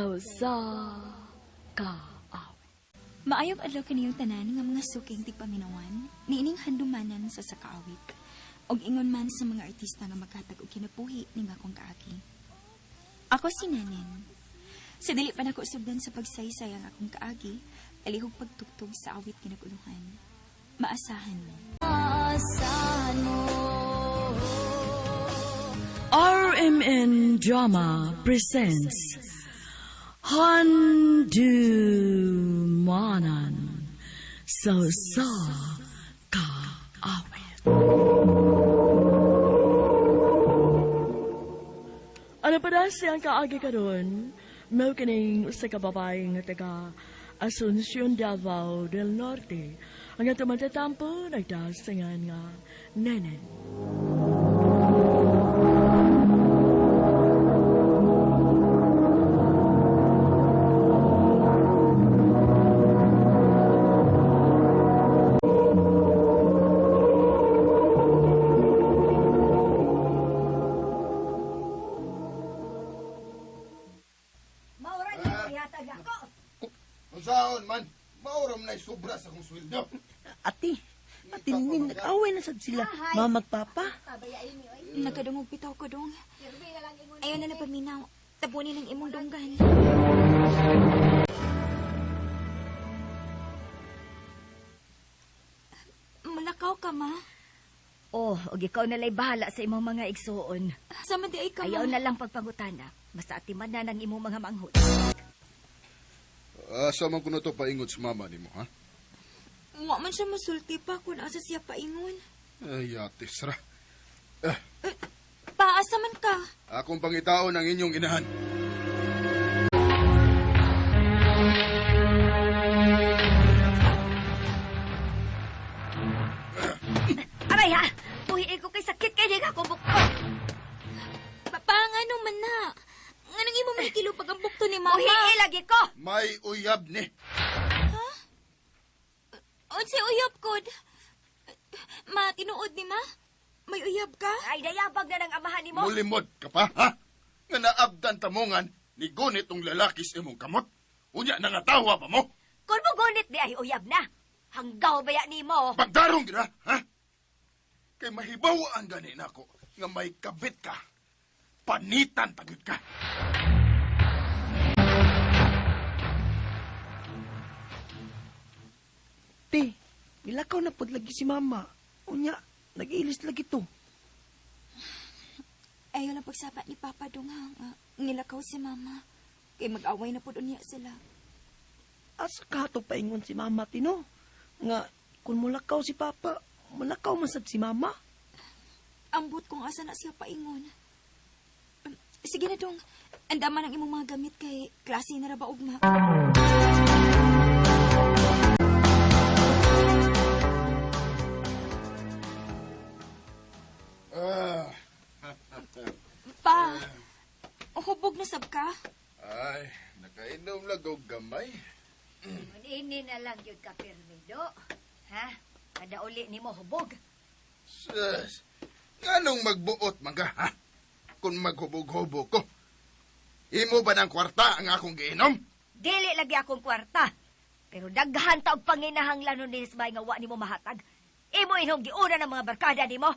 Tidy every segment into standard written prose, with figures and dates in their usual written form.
Sa usa ka awit. Maayong adlaw kaniyong tanan nga mga suking tigpaminawan niining handumanan sa sakaawit. Og ingon man sa mga artista nga maghatag og kinabuhi ning akong kaagi. Ako si Nenen. Sa dili pa nako sugdan sa pagsaysay ang akong kaagi, alihog pagtugtog sa awit kinaguluhan. Maasahan mo. Maasahan mo. RMN Drama presents Handumanan sa usa ka awit. Ano pa na siyang kaagi karon? Mao kining usa ka babae nga taga Asuncion, Davao del Norte. Ang atong matatampo nagdasingan nga Nenen. Maura niyo ihatag ako. Unsaon man, mauram na'y sobra sa akong sweldo. Ate, ate nin, nag-away na sad sila. Mama at papa. Nagkadungog bitaw ko dong. Ayaw na napaminaw. Tabunin ang imong dunggan. Malakaw ka, ma. Oh, og ikaw na lay bahala sa imong mga igsuon. Sama di ay ka, ma. Ayaw na lang pagpangutana. Basta atiman na ng imong mga manghod. Asa man kuno to paingot sa mama nimo, ha? Wa man siya masulti pa kung asa siya paingon. Ay, atis ra. Pa, asa man ka? Akong pangitaon ang inyong inahan. Aray ha! Buhi ko kay sakit kay di ako bukod. Pa, ngano man na? Nganong imo man kilo pag ang bukto ni mama? Buhi lagi ko. May uyab ni. Unsay uyab kod? Ma, tinuod ni ma? May uyab ka? Ay dayabag na ng amahan nimo. Mulimod ka pa, ha? Nga naabdan tamongan ni gunit ang lalaki sa imong kamot. Unya nangatawa pa mo. Kung mo gunit di ay uyab na. Hanggaw baya nimo. Pagdarong gina, ha? Kay mahibawaan gani nako nga may kabit ka. Panitan pagyud ka. Te, nilakaw na pod lagi si mama. Unya, nag-ilis lagi to. Ayaw lang pagsapa ni Papa dong ha. Nga, nilakaw si Mama. Kay mag-away na po unya sila. Asa ka to paingon si mama, tino? Nga, kung mulakaw si papa, mulakaw man sad si mama. Ambot kung asa na siya paingon. Sige na dong. Andaman ang imong mga gamit kay klase na ra ba ugma. Ah, Pa, hubog na sab ka? ay, nakainom lang og gamay. Ini na lang gyud ka pirmido. Ha? Kada uli nimo hubog. Sus, nganong magbuot man ka, ha? Kung maghubog-hubog ko. Imo ba ng kwarta ang akong giinom? Dili lagi akong kwarta. Pero daghan ta og panginahanglan ni Ismay nga wa nimo mahatag. Imo inong giuna ng mga barkada nimo.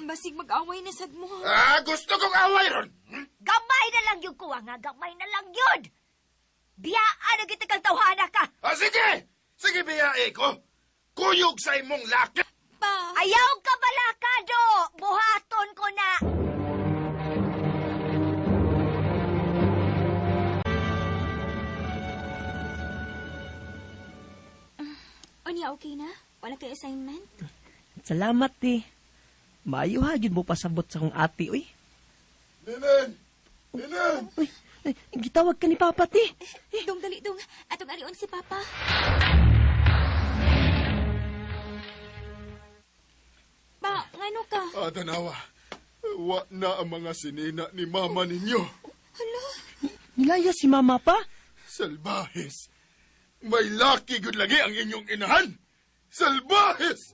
Basig mag-away na sad mo. Ah, gusto kong away ron! Hmm? Gamay na lang yun kuha nga, gamay na lang yun! Biyaan na kita kang tawhana ka! Ah, sige! Sige, biyae ko! Kuyog sa imong laki! Pa, Ayaw ka balakado! Buhaton ko na! unya okay na? Wala kay assignment? Salamat, te. Maayo ha, yun mo pasabot sa kong ate, uy. Nenen! Nenen! Uy, ay, gitawag ka ni papa, te. Dong dali dong. Atong arion si Papa. Pa, ngano ka? Ah, tanawa. Wa na ang mga sinina ni mama ninyo. Hala, Nilaya si mama pa? Salbahes! May laki gud lagi ang inyong inahan! Salbahes!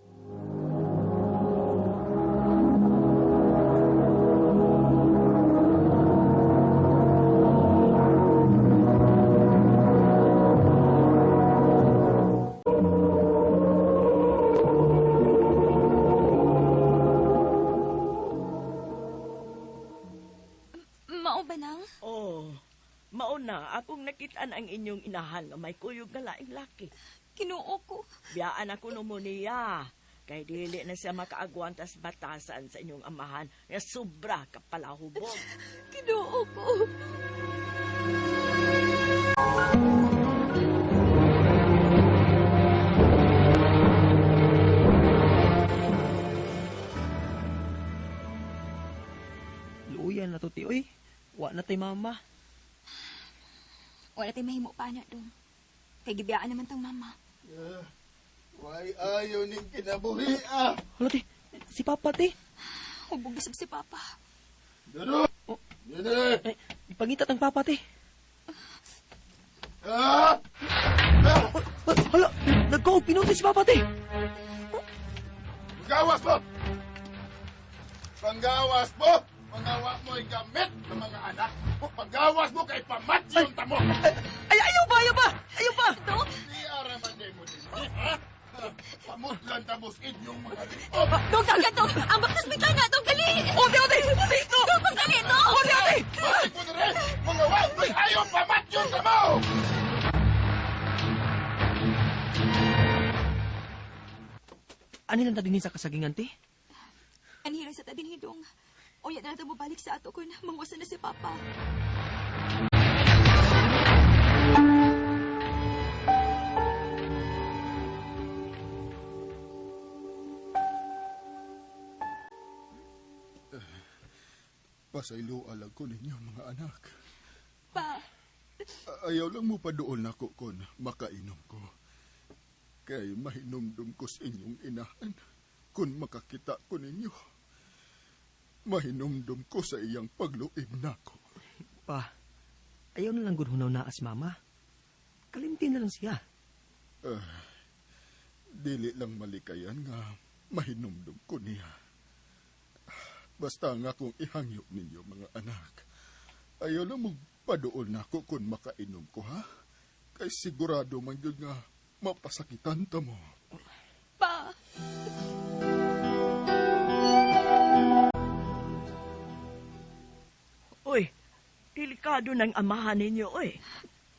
Nakitaan ang inyong inahan nga may kuyog nga laing laki. Kinuo ko. Biyaan ako no mo niya. Kay dili na siya makaagwantas batasan sa inyong amahan nga sobra kapalahubog. Kinuo ko. Luuyan na to ti, oy. Wa na tay mama. Wala tay mahimo pa na dong. Kay gibiyaan naman tang mama. Why ayaw ning kinabuhi ah? Hala ti, si Papa ti. Hubog na sab si Papa. Dano! Oh. Dini! Ay, ipangita tang Papa ti. Ah! Oh, oh, hala, nagkaog pinuti si Papa ti. Panggawas mo! Panggawas mo! Pangawa mo'y gamit ng mga anak. Panggawas mo kay pamatyon ta mo! Ay, ayaw ba, ayaw ba, ayaw ba. Di araman di mo din. Ha? Pamutlan tapos inyong mga dito. Dong, dong, dong! Ang baktas bitaw na! Dong, dali! Ote, ote, ote, ito. Dong, dong, dali! Dong! Ote, ote. Balik mo na rin! Mga wako'y ayaw pamatyon ta mo! Ano lang ta dinhi sa kasagingan ti? Anhira sa ta dinhi, dong. Unya na nato mobalik sa ato kun mangwasan na si Papa. Pasaylo alag ko ninyo mga anak. Pa, Ayaw lang mo pa doon ako kon makainom ko. Kay mahinumdum ko sa inyong inahan kung makakita ko ninyo. Mahinumdum ko sa iyang pagluib nako. Pa, ayaw na lang gud hunaw naa si mama. Kalimti na lang siya. Dili lang malikayan nga mahinumdum ko niya. Basta nga kung ihangyo ninyo mga anak. Ayaw lang magpadool nako kung makainom ko ha. Kay sigurado man gyud nga mapasakitan ta mo. pa. Uy, delikado ng amahan ninyo, uy.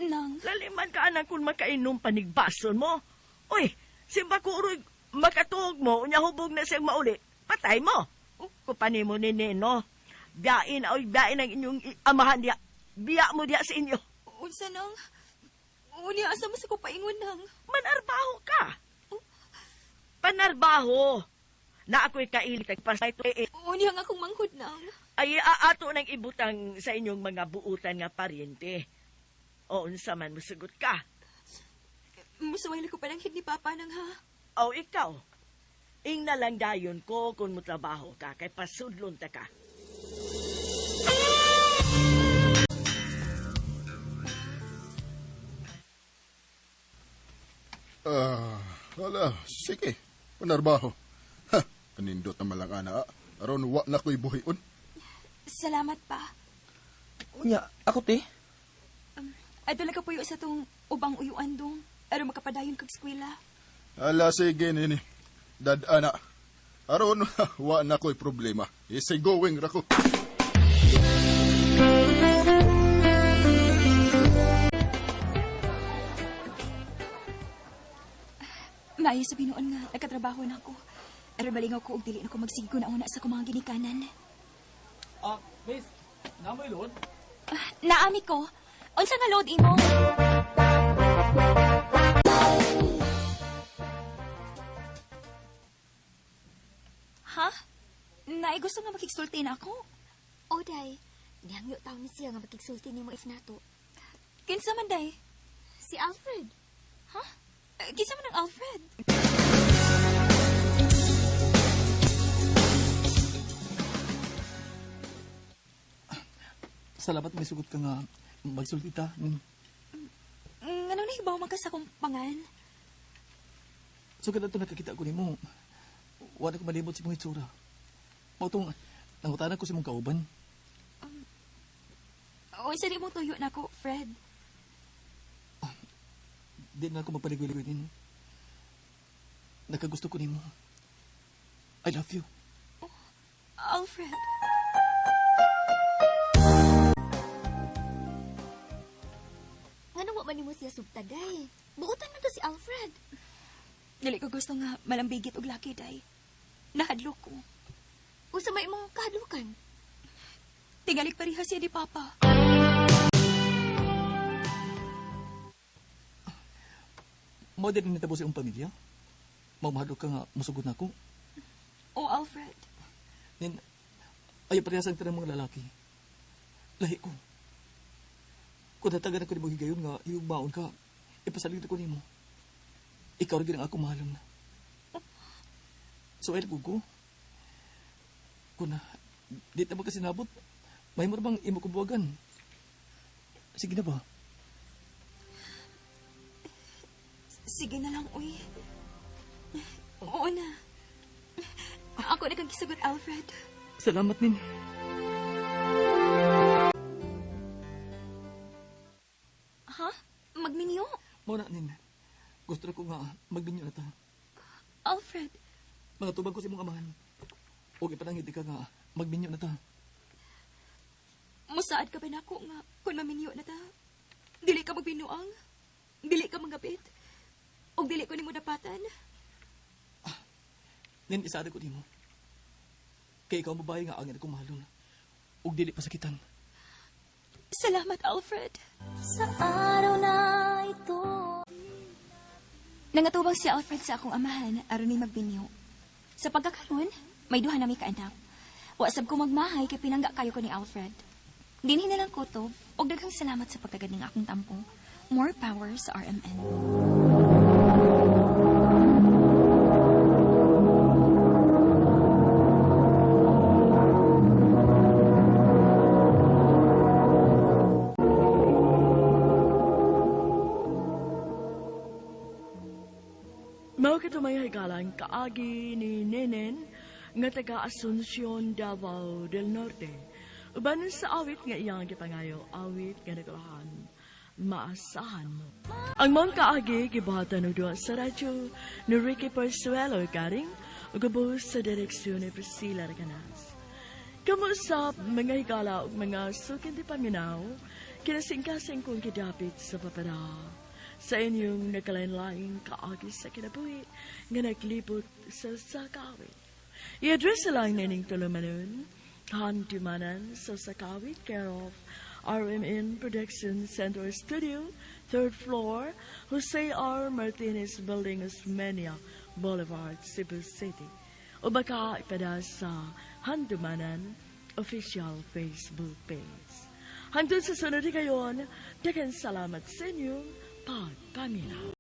Nang, Laliman ka anak kung makainom panigbason mo. Uy, simba ko uroy makatuog mo, unya hubog na siyang mauli. Patay mo. Kupani mo ni Neno. Biyain, oy, biyain ang inyong amahan diya. Biya mo diya sa inyo. unsa nang? Unya asa mo sa ko paingon nang? Manarbaho ka. Panarbaho. Na ako'y kailit pasay to eh, Unya nga akong manghud nang. ay aato ng ibutang sa inyong mga buutan nga paryente. O unsa man musugot ka. Musuway ko pananghid ni Papa nang ha. O ikaw, ing na lang dayon ko kung mutrabaho ka kay pasudlon ta ka. Ah, wala. Sige. Panarbaho. Ha, kanindot naman lang ana. Aron wa na ko'y buhion. Salamat pa. Unya, ako ti. Adto lang ka puyo sa tong ubang uyuan dong. Aron makapadayon kag eskwela. Ala, sige, nini. Dad, ana. Aron wa na ko'y problema. Easy going ra ko. Maayo sa binuon nga nagkatrabaho na ako. Aron balingaw ko og dili na ko magsigo na una sa akong mga ginikanan. Ah, miss, namoy load? Ah, naami ko. Unsa nga load imo? Ha? Naay gusto nga makigsulti na ako. Oday, nihangyo taon ni siya nga makigsulti nimo if nato. Kinsa man day? Si Alfred. Ha? Eh, kinsa man ang Alfred? Salamat may sugot ka nga magsulti ta. Nganong nahibaw man ka sa akong pangan? Sugad ato nakakita ko nimo. Wala ko malimot sa imong itsura. Mao tong nangutana ko sa imong kauban. Unsa di mo tuyo nako, Fred? Di na ako magpaligoy-ligoy din. Nakagusto ko nimo. I love you. Alfred. Ngano wa Wa man nimo siya sugtaday. Buutan man to si Alfred. Dili ko gusto nga malambigit og laki, day. Nahadlok ko. Usa may imong kahadlukan. Tingalik pareha siya ni Papa. Mao din nitabo sa iyong pamilya. Mamahadlok ka nga musugot na ako. Oh, Alfred. Nin, ayaw parehas ang tanang mga lalaki. Lahi ko. Kung tatagan ako ni mo higayon nga hiyugmaon ka, ipasalig ko nimo. Ikaw rin ang ako mahalong na. So, ay ko. Kung na, di ta magkasinabot, may mo bang imo kubuwagan? Sige na ba? Sige na lang, uy. Oo na. Ako na kang gisagot, Alfred. Salamat, Nin. Ha? Magminyo? Mao na, Nin. Gusto na ko nga magbinyo na ta. Alfred, Mga tubag ko sa imong amahan. Og ipanangit ka nga magbinyo na ta. Musaad ka ba nako nga kung maminyo na ta? Dili ka magbinuang? Dili ka mangapit? Og dili ko nimo dapatan? Nin, isaad ko nimo. Kay ikaw ang babae nga angin akong mahalon. Ug dili pasakitan. Salamat, Alfred. Sa araw na ito. Nangatubang si Alfred sa akong amahan aron ni magbinyo. Sa pagkakaroon, may duha nami kaanak. Wa sab ko magmahay kay pinangga kayo ko ni Alfred. Dinhi na lang ko to, og daghang salamat sa pagtagad ning akong tampo. More power sa RMN. Mao kito may higalang kaagi ni Nenen nga taga Asuncion, Davao del Norte. Uban sa awit nga iyang gipangayo, awit nga nagulahan, maasahan mo. Ang mong kaagi gibuhatan og duha sa radyo ni Ricky Persuelo garing ug ubos sa direksyon ni Priscilla Reganas. Kamusap mga higala ug mga sukin di paminaw, kinasingkasing kong gidapit sa papada sa inyong nagkalain-laing kaagi sa kinabuhi nga naglibot sa Sakawit. I-address lang nining tulumanon, Handumanan sa Sakawit, care of RMN Production Center Studio, 3rd floor, Jose R. Martinez Building, Osmeña Boulevard, Cebu City. O baka ipada sa Handumanan official Facebook page. Hangtod sa sunod higayon, daghang salamat sa inyong pagpaminaw.